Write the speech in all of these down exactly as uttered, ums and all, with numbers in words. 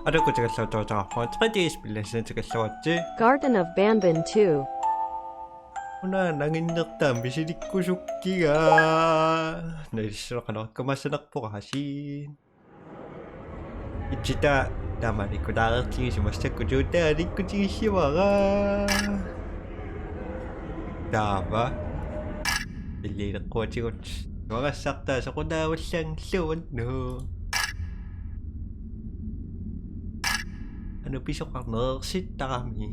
Aluku tigalluartoqarpoq, tre D-spilli assigiinngitsuugaluaritsi. Garden of Banban two. Una nanginnertaa misilikkusukkiga. Nalissuaqanerkumassanerpoq aasiit. Itsita taamanikkut taareertigisuma sakkutuutaa alikkutigisivara. Taava. Illiileqquatigut. Nuagassartaa soqutaavullanngilluunnu. Anu pisoqarnereersittarami.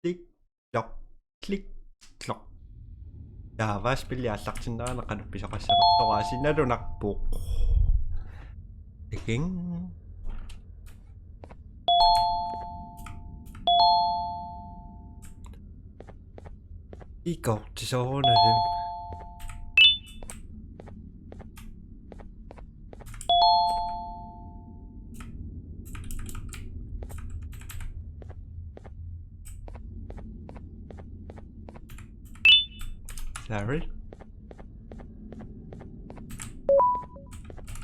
Klik, klok, klik, klok. Taava spilli aallartinnerani qanoq pisoqassanersoq aasiit nalunarpoq. Tiking. Ikorti soorunalimi. Sorry.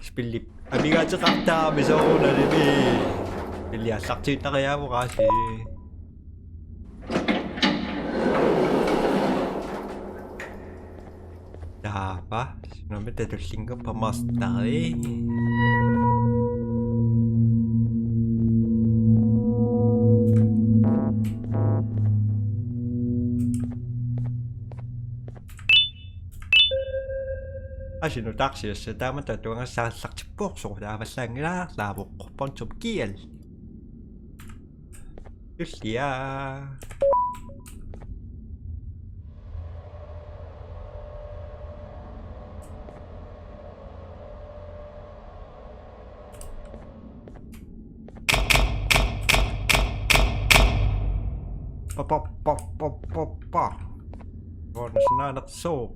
Spilli amigaateqartarami soorunalimi. Spilli aallartiittariaavoq aasiit. Taava, sunami tatullinngorpa masteri. Aasiit nutaarsiassat taamatut atuagassat aallartippoq, soqutaavallaanngilaarlaavoq, punktum G L. Tullia. Pa, pa, pa, pa, pa, pa. Uanga sananeqarsoq.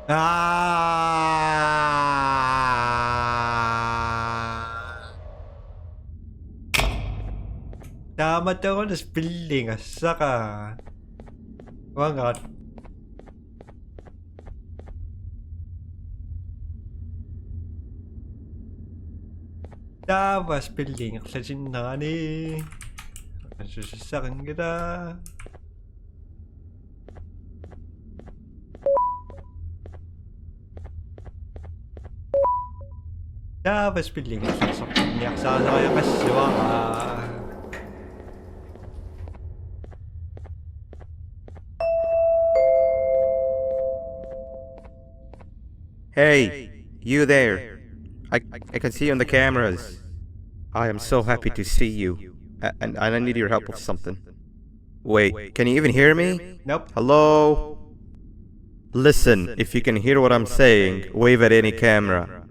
Aa. Taamatoruna spillingassaqaat. Uangaat. Taava spilli ingerlatinnerani. Ansusassaqanngilaq. Taava spilli ingerlasorniarsaasariaqassavara. Hey, you there. I, I can see you on the cameras. I am so happy to see you. A-, and, and I need your help with something. Wait, can you even hear me? Nope. Hello? Listen, if you can hear what I'm saying, wave at any camera.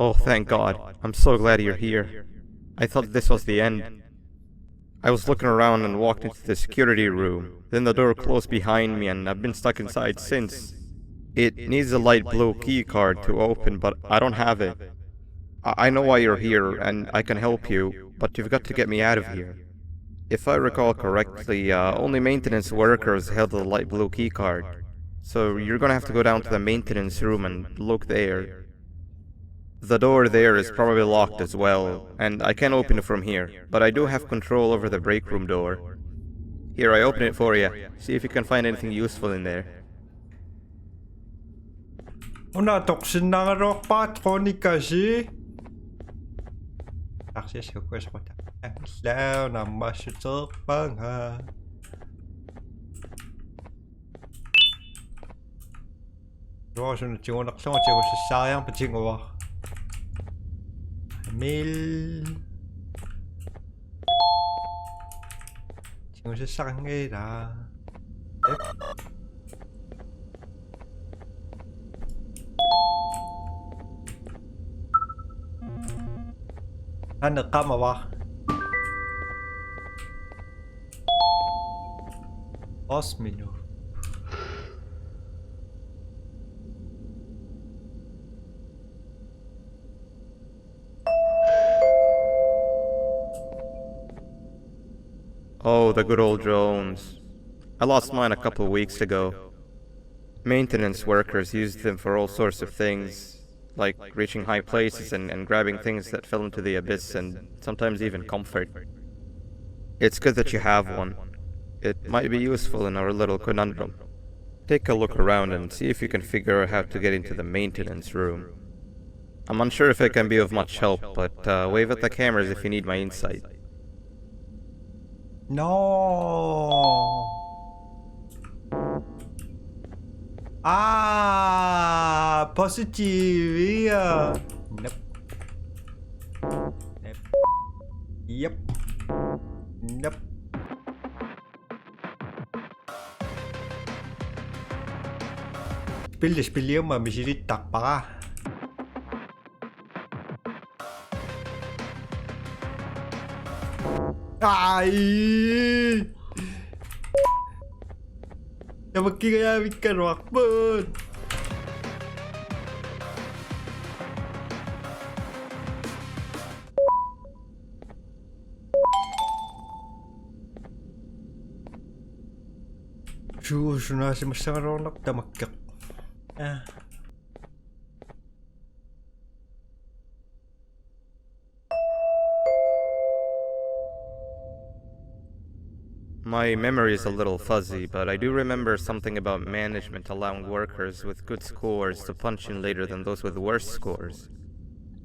Oh, thank God. I'm so glad you're here. I thought this was the end. I was looking around and walked into the security room. Then the door closed behind me and I've been stuck inside since. It needs a light blue key card to open, but I don't have it. I, I know why you're here and I can help you, but you've got to get me out of here. If I recall correctly, uh, only maintenance workers held the light blue key card. So you're gonna have to go down to the maintenance room and look there. The door there is probably locked as well, and I can't open it from here, but I do have control over the break room door. Here, I open it for you. See if you can find anything useful in there. Una toqsinnaraluarpara Tronikasi. Taxi sukua sukua. Alla, una massuteerpanga. Tuasunut tigunerlugu tigusassaariarmat tiguara. Mil. Tigusassaqanngilaq. Ep. Aneqamava. Os minut. Oh, the good old drones. I lost mine a couple weeks ago. Maintenance workers used them for all sorts of things, like reaching high places and, and grabbing things that fell into the abyss, and sometimes even comfort. It's good that you have one. It might be useful in our little conundrum. Take a look around and see if you can figure out how to get into the maintenance room. I'm unsure if it can be of much help, but uh, wave at the cameras if you need my insight. No. Ah, positive. Yeah. Nope. Nope. Yep. Nope. Spilli, spilliummat misilittarpara. Ai! Tamakkiingajavikkaluarput. Suu, sunaasimassagaluarneq tamakkeq. Ah. My memory is a little fuzzy, but I do remember something about management allowing workers with good scores to punch in later than those with worse scores.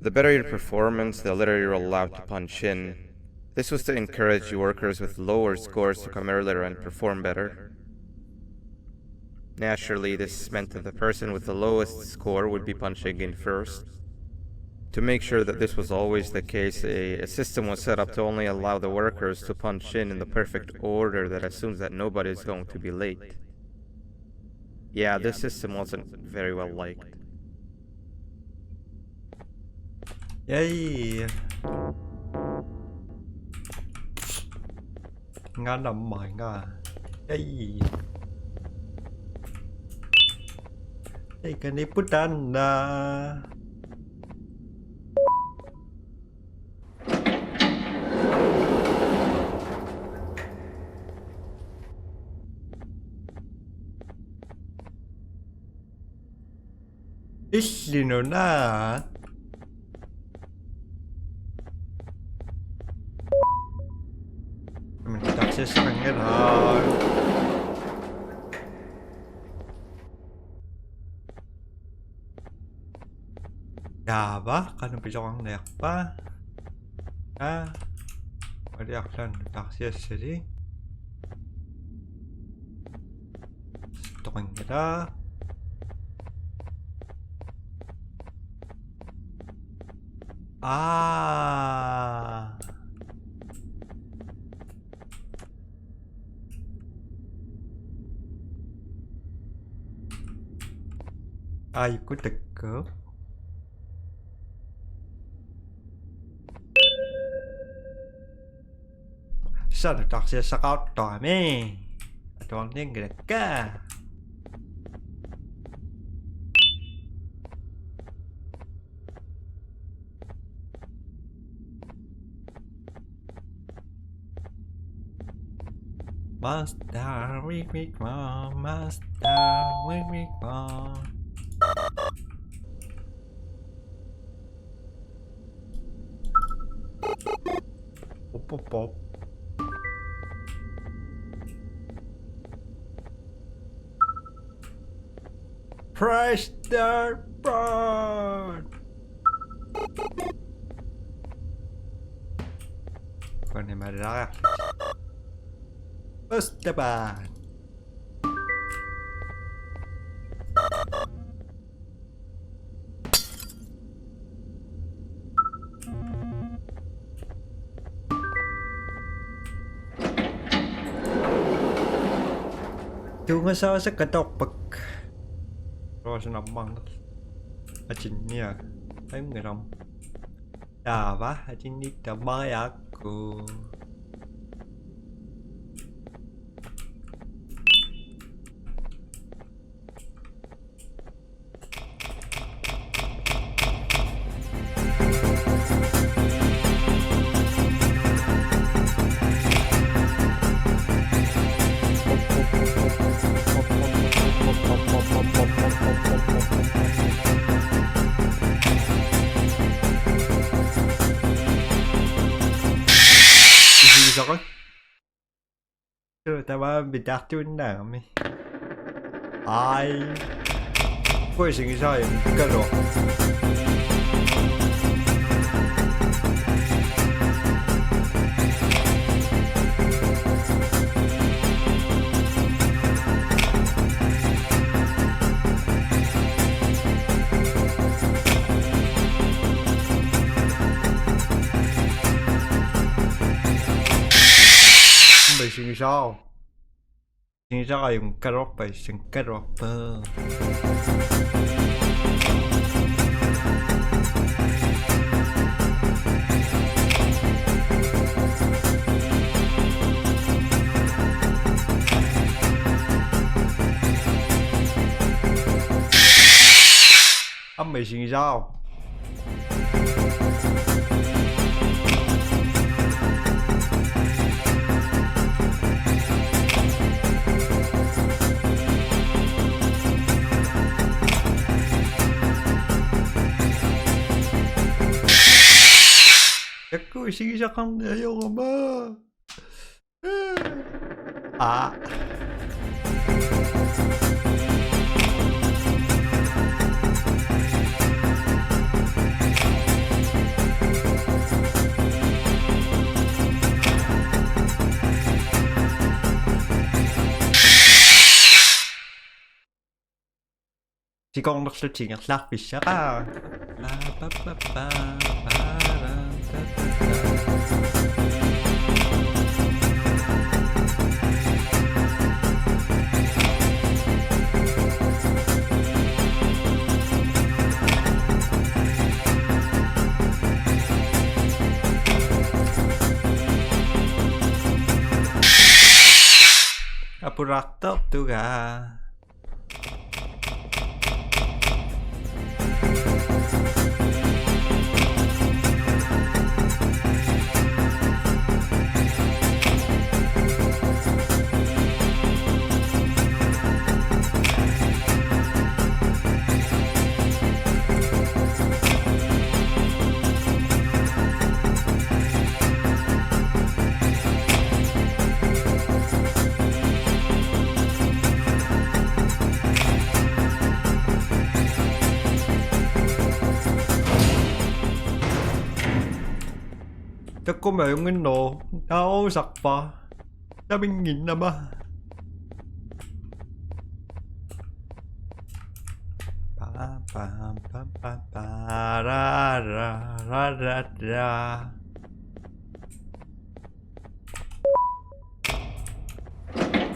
The better your performance, the later you're allowed to punch in. This was to encourage workers with lower scores to come earlier and perform better. Naturally, this meant that the person with the lowest score would be punching in first. To make sure that this was always the case, a, a system was set up to only allow the workers to punch in in the perfect order that assumes that nobody is going to be late. Yeah, this system wasn't very well liked. Yay! Nga namai nga. Yay! Ei kani putana. Illinuna. Taxi sangela. Taava, qanoq pisoqarniarpa? Aa, aliarlan taarsiassali. Toqanngilaq. Aa. Ai, kutakku. Sanu taarsiassaqartoqami. Atuarnianngilakka. Master, we, we, master, we, we, Pop, pop, pop. Press the button. Kone madara. Press the button. Tungasaasakka torpak. Rosanarmarneq. Atinnia. Angalam. Taava, atinnitta mariakku. Suu, tamaat pitaartuinnaagami. Ai. Kuisingisai kalo. Kuisingisai. Singisarajunngikkaluarpat, sinngikkaluarpat. Aamma isingisaaq. Taakku isigisaqarneq ajorama. Aa. Sikornerlutik ingerlaarfissaqaaq. Apurartortugaa. Takuuk, ajunngilaq. Taava uusarpa. Taminginnama. Pam, pam, pam, pam, pa, ra, ra, ra, ra, ra.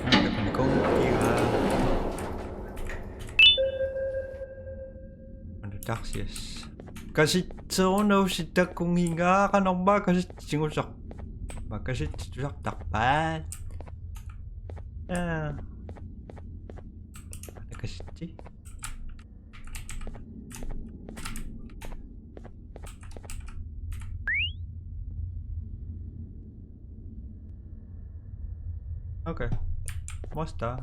Takuuk, kongkiga. Anu taksias. Kasitsoornausi takunnginnama, qanormaa kasitsigusa-. Maa kasitsitusartarpaat. Aa. Kasitti. Okay. Musta?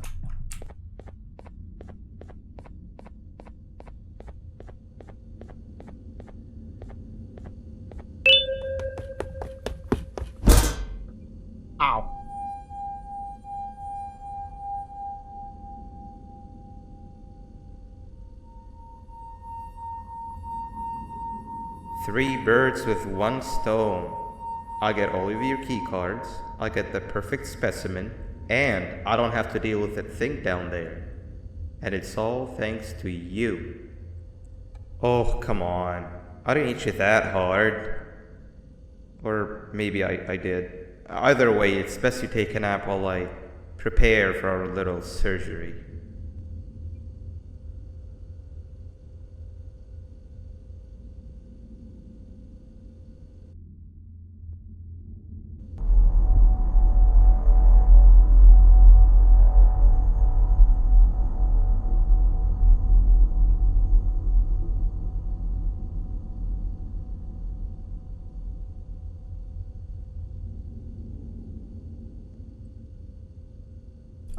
Ow. Three birds with one stone. I get all of your key cards, I get the perfect specimen, and I don't have to deal with that thing down there. And it's all thanks to you. Oh, come on. I didn't hit you that hard. Or maybe I, I did. Either way, it's best you take a nap while I prepare for our little surgery.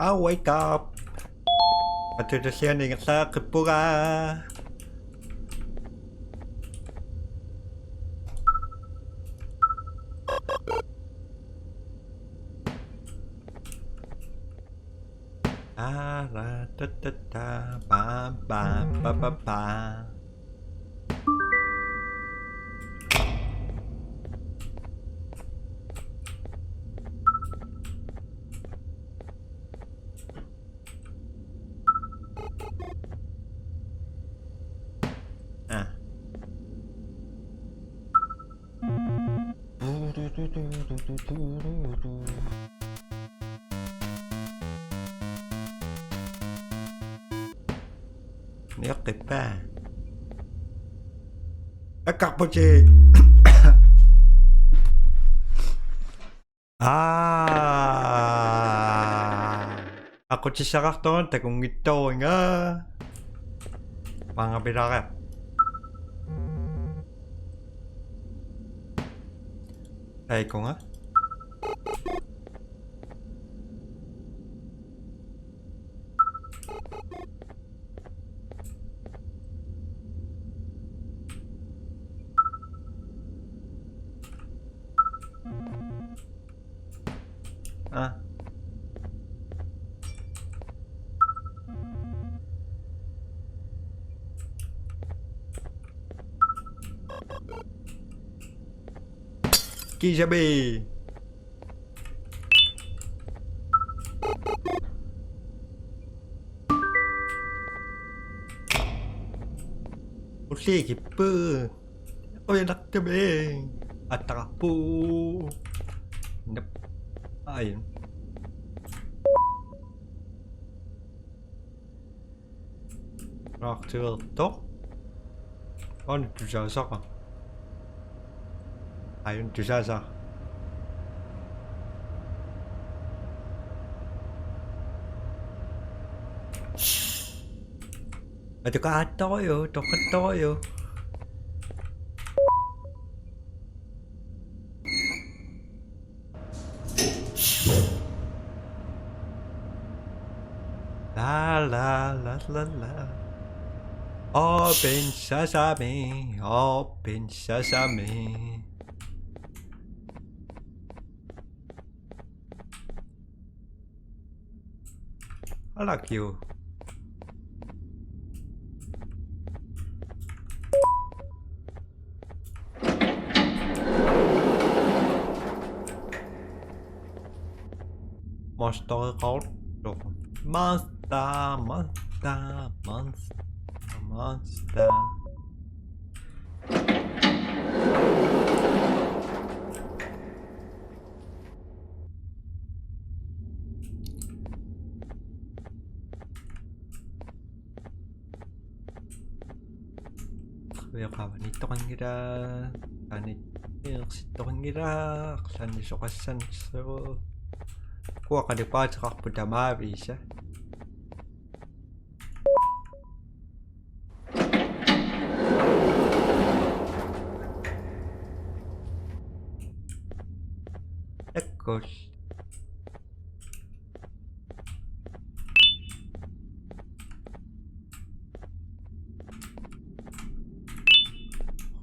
I'll wake up. Atuutilliani ingerlaqqippunga. Ara, ta, ta, ta, ba, ba, ba, ba, ba. Ah. Niaqqippaa. Akkarputit. Aa. Aqqutissaqartoq takunngitsoorunga. Maanga pilaria. Aikunga. Ah. Kiisabi. Ulliikippu. Qujanartumik. Attararput. Nap. Ai. Raartigertoq. Aana tusaasaqa. Aajuna tusaasaqa. Atukaattoruju, toqattoruju. La, la, la, la, la. Open sesame, open sesame. I like you. Monster called Monster, monster, monster, monster. Uiqavanittoqanngilaq, anittoqanngilaq, qannisoqassannissagu. Kuaqalipaateqarpu tamaavisa. Takkul.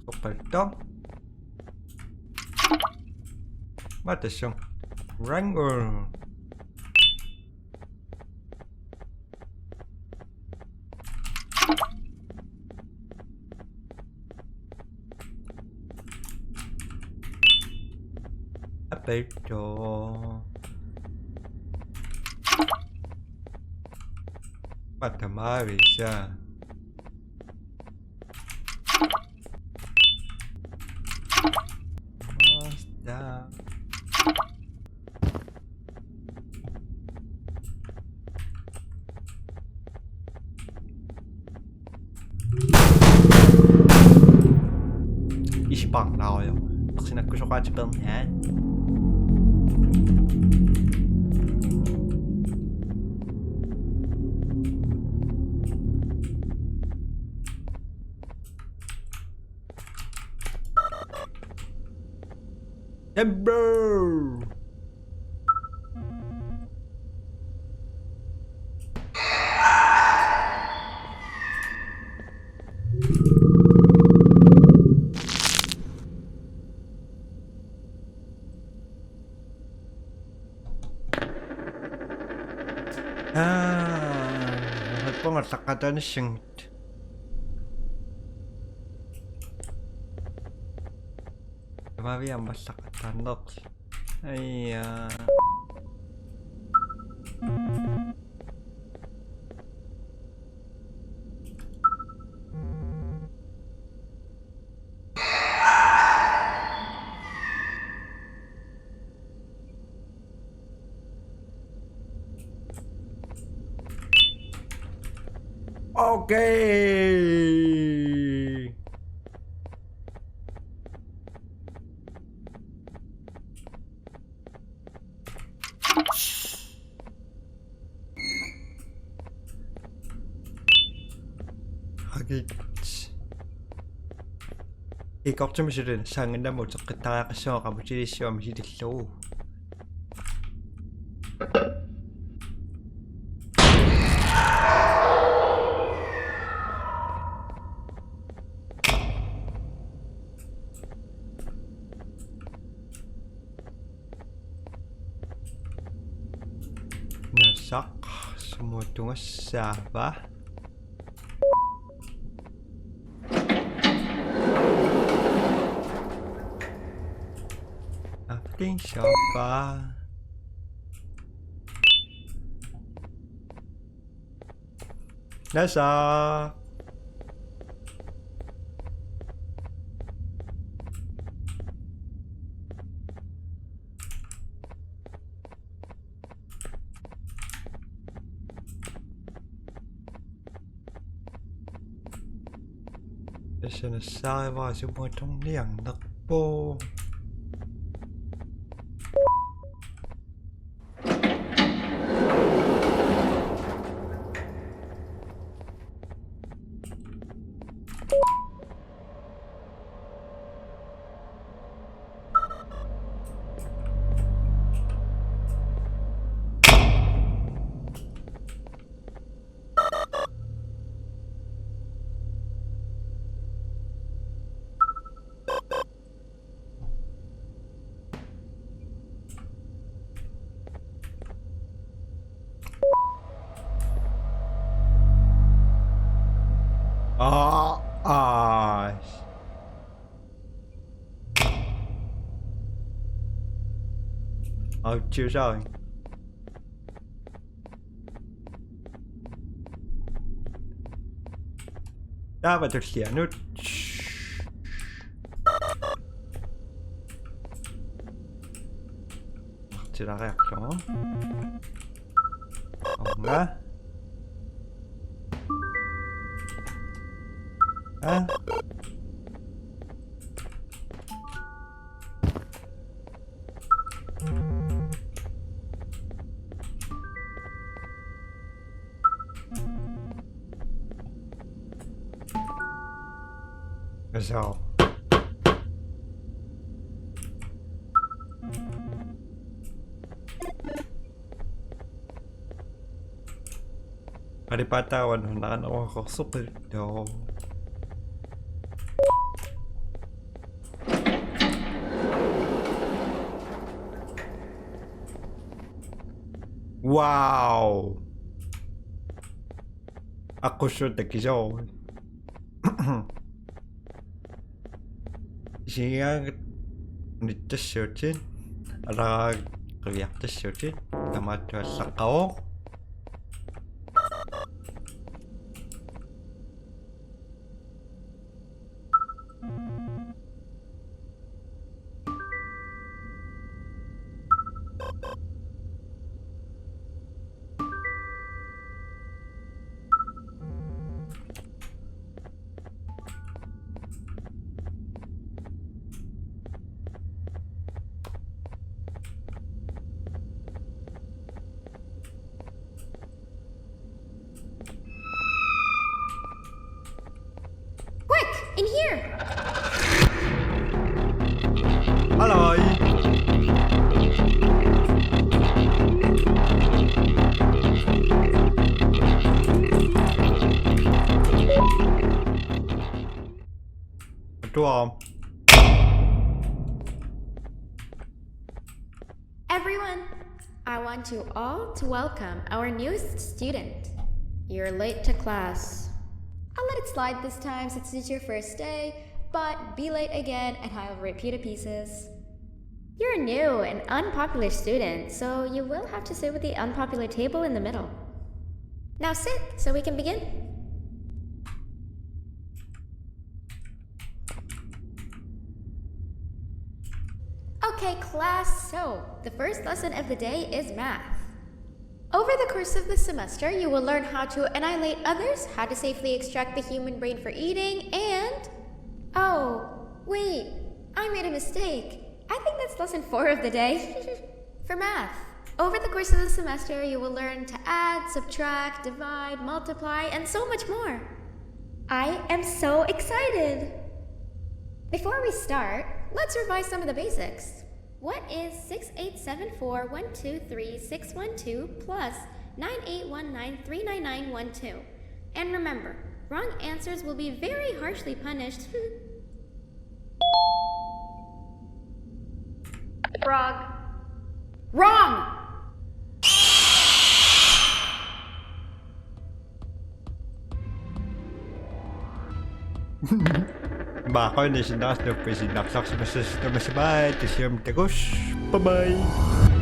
Soqalto. Matassum. Rango. Aperto. Patamarisa. Basta. Isipar naarujoq. Arsinakkusoqaatiperniaat. Timber. Aa, pungallaqqataanissanngit. Tamaviaamma allaqqataanneq. Aja. Okay. Hakit. Ikortumi suli saanginnamut uteqqittariaqassuaq qamutilissua misitillugu. Nasaq, sumut tunngassaava? Afting shoppa. Nasaq. Tassa nassaarivara sumut atorniarnerpoq. Aa, aa. Autsiusaaruk. Taava tullianut. Artilariarlugu. Orna. Ah. Eso. Qalipaataa uanga naraneruaqqorsoqillugu. Wow. Aqqussuut takisoorui. Isigigaangat nittassuutit, alaraat qiviartassuutit, tamaat allaqqavoq. Quick, in here! Hello. Door. Everyone, I want Want you all to welcome our newest student. You're late to class. I'll let it slide this time since it's your first day, but be late again and I'll rip you to pieces. You're a new and unpopular student, so you will have to sit with the unpopular table in the middle. Now sit so we can begin. Okay, class, so the first lesson of the day is math. Over the course of the semester, you will learn how to annihilate others, how to safely extract the human brain for eating, and... Oh, wait, I made a mistake. I think that's lesson four of the day. For math. Over the course of the semester, you will learn to add, subtract, divide, multiply, and so much more. I am so excited! Before we start, let's revise some of the basics. What is six eight seven four one two three six one two plus nine eight one nine three nine nine one two? And remember, wrong answers will be very harshly punished. Frog. Wrong! Maaqaani sinnaasnuppi sinnarlarsimassasut tamassi, bye, tassiam takuss. Bye bye.